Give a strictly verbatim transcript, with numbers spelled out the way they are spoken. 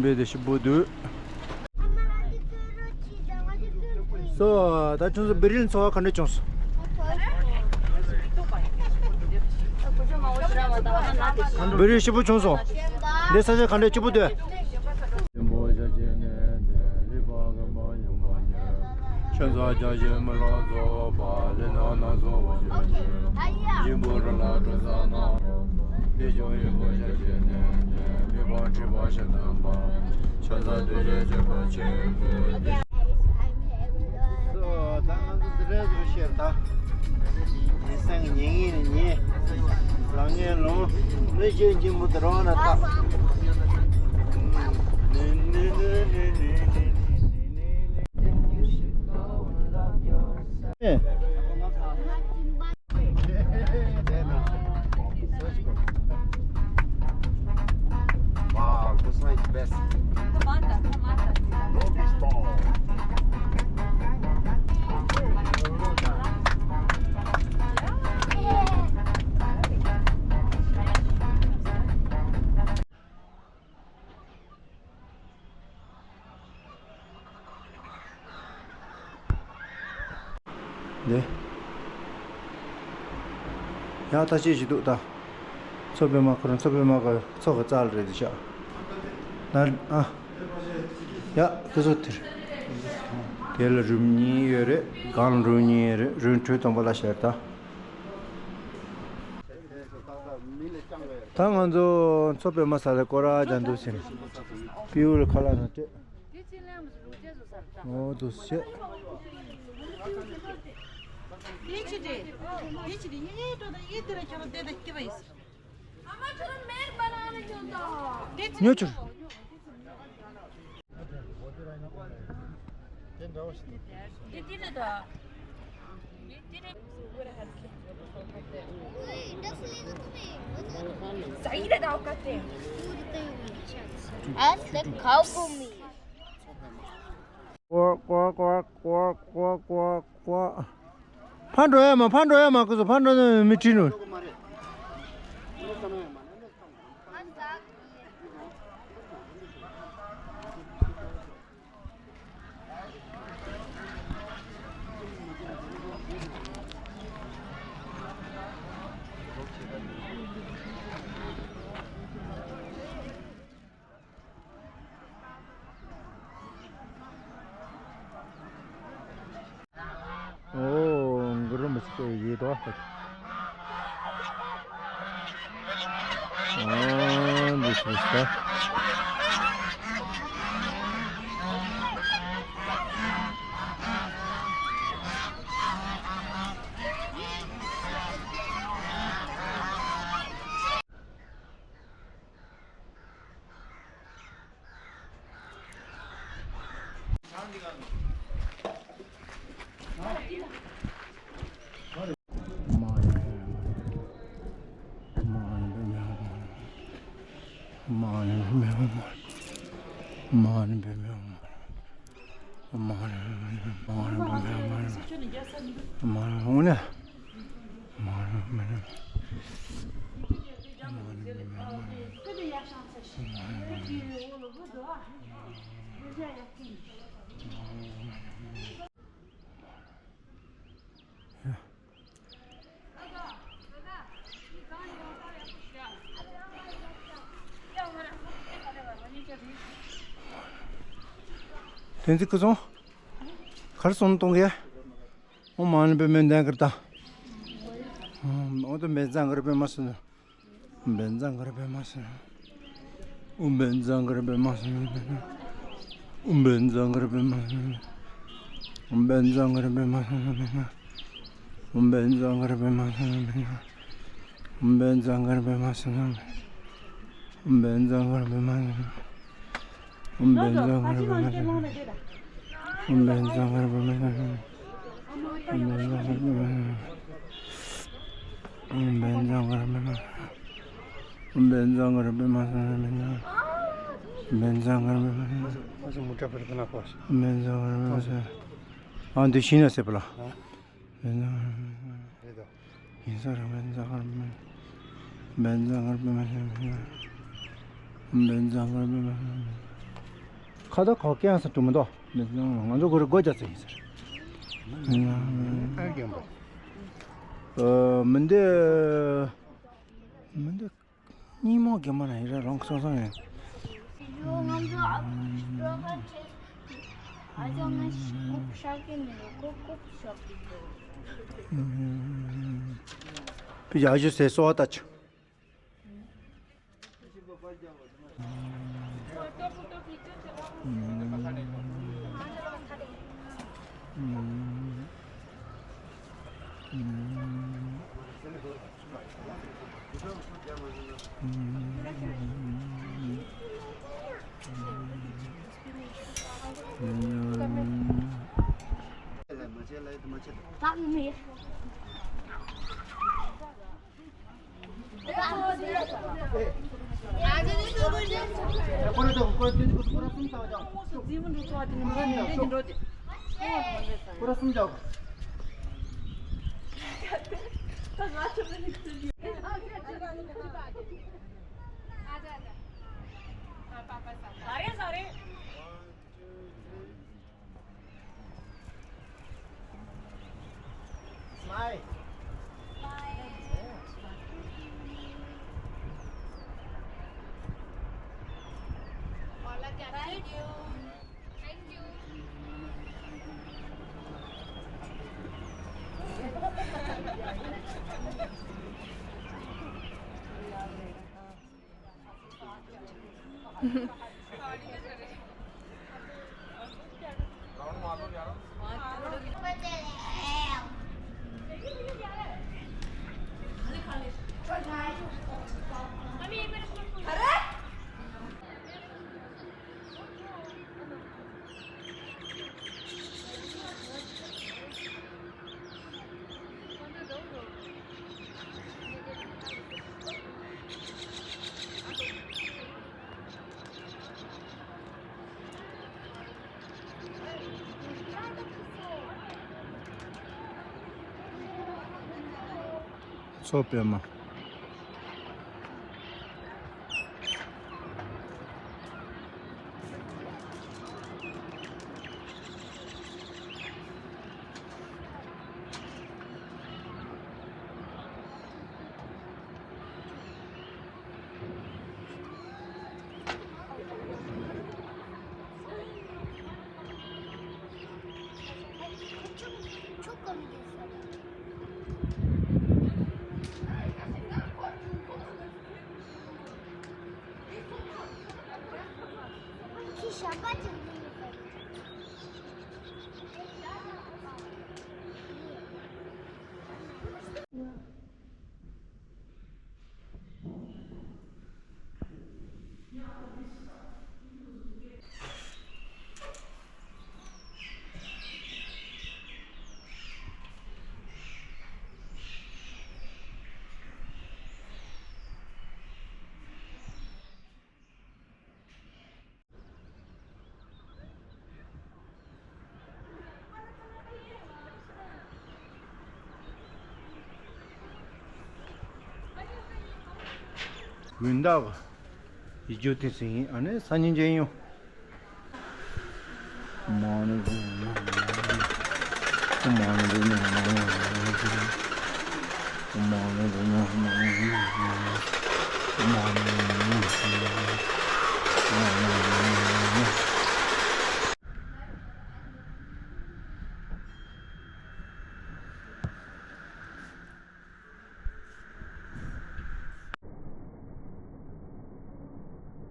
བྱེད་པའི་དེ་ཞིབ་པོ་འདུག་སོ། ད་ཁྱོད་ཚོ་བི་རིལ་འཚོ་བ་ག་འདྲ་བྱུང་སོང་། བི་རིལ་ཞིབ་པོ་བྱུང་སོང་། འདི་ས་ཆ་ག་འདྲ་སྐྱིད་པོ་འདུག་ཁྱོད་ཚོ་རྒྱ་ཆེན་མི་ལོ་ཚོ་བ་ལས་ན་ན་ཚོ་བ་ཞིག་ཡིན་པོ་ར་ལ་འགྲོ་ས་ན། དེ་ཅུང་ཡིན་པོ་ཞག་བྱས་ནས་མི་བང་ཁྲི་བ་ཞག་དམ་པ། ཆ་ཚང་དུས་ཆེན་ཆེན་པོ་ཆེན་པོ་དེ། ད་ང་ཚོ་འདི་རེད་ཟེར་ཤེར་ད། ཉིན་སང་གི་ཉིན་ངེས་ནས་ཉིན། ལ་ངའི་ལུང་། མི་ཤེས་ཀྱི་མུ་དུ་རོ་ན་ད། Wow, this one is best. Tomata, tomata. Notice ball. འདི། ཡག་ཐག་ཆོད་ཅིག་འདུག་ད། མཚོ་པདྨ་ཁོ་རང་མཚོ་པདྨ་གི་མཚོ་གི་རྩ་ལ་རེད་འདི་ཤག་ན་ཨ། ཡ་ཁོ་ཚོ་དེར། དེ་ལ་རུམ་གཉིས་ཡོད་རེད། སྒང་ལ་རུམ་གཉིས་ཡོད་རེད། རུམ་ཁྲོད་སྟོང་པ་ལ་ཤར་ད། ད་ང་ཚོ་མཚོ་པདྨ་ས་ལ་སྐོར་ར་རྒྱག་འདུག་ཟེར། སྤྲེའུ་ལ་ཁ་ལག་ནང་སྤྲད། འོ་འདུག་སེ་བྱས། ཉོ་ཆུར། Ask the cow for me. ཀོ་ཀོ་ཀོ་ཀོ་ཀོ་ཀོ། ཕར་འགྲོ་ཡ་མ། ཕར་འགྲོ་ཡ་མ། ཁོ་ཚོ་ཕར་འགྲོ་ན་མི་ཁྲིད་ནོ། ཨོ། གུ་རུ་མི་སྐྱེ་ཡེ་དོ། ཨོ། འདི་ཤེས་ས། བསྟན་འཛིན་སྐུ་སྲུང་། གར་སོང་གཏོང་གི། ཨོཾ་མ་ཎི་པདྨེ་ཏྲྱང་ཀྲ་ཏ། ཨོཾ་དུ་བཛྲ་གུ་རུ་པདྨ་སུ། བཛྲ་གུ་རུ་པདྨ་སུ། ཨོཾ་བཛྲ་གུ་རུ་པདྨ་སུ། ཨོཾ་བཛྲ་གུ་རུ་པདྨ་སུ། ཨོཾ་བཛྲ་གུ་རུ་པདྨ་སུ། ཨོཾ་བཛྲ་གུ་རུ་པདྨ་སུ། ཨོཾ་བཛྲ་གུ་རུ་པདྨ་སུ། ཨོཾ་བཛྲ་གུ་རུ་པདྨ་སུ། ཨོཾ་བཛྲ་གུ་རུ་པདྨ་སུ། ཨོཾ་བཛྲ་གུ་རུ་པདྨ་སུ། ཨོཾ་བཛྲ་གུ་རུ་པདྨ་སུ། ཨོཾ་བཛྲ་གུ་རུ་པདྨ་སུ། ཨོཾ་བཛྲ་གུ་རུ་པདྨ་སུ། ཨོཾ་བཛྲ་གུ་རུ་པདྨ་སུ། ཨོཾ་བཛྲ་གུ་རུ་པདྨ་སུ། ཨ་འདི་ཤིང་ན་སེ་པ་ལ། བཛྲ་གུ་རུ་པདྨ་སུ། ཡིན་ས་ར། བཛྲ་གུ་རུ་པདྨ་སུ། བཛྲ་གུ་རུ་པདྨ་སུ། བཛྲ་གུ་རུ་པདྨ་སུ། ཁ་བརྡ་ཁོ་སྐད་ཡང་ས་དུ་མི་འདུག་མི་འདུག་ང་ཚོ་གོ་རེ་སྒོ་རྒྱག་ཚོད་ཡིན་ཟེར། ཨ་རྒན་པ། ཨ་མི་འདི། མི་འདི། སྙིང་མོ་རྒན་མ་ན་ཡི་ར་རང་སོང་སོང་ཡིན། ཡོ་ང་ཚོ་ཨ་ཁུ་ཤི་ཏོ་ཁ་ཆེ། ཨ་ཅག་ང་ཤི་ཀོ་ཤག་གི་མི་འདུག་ཀོ་ཀོ་ཤག་གི་འདུག་པི་ཡ་ཞུ་སེ་སོ་ཨ་ཏ་ཆུ། Smile. Thank you. མཚོ་པདྨ། མུན་དག་ཡིད་འགྱུར་ཏིང་སིང་ཨ་ནི་སང་ཉིན་མཇལ་ཡོང་།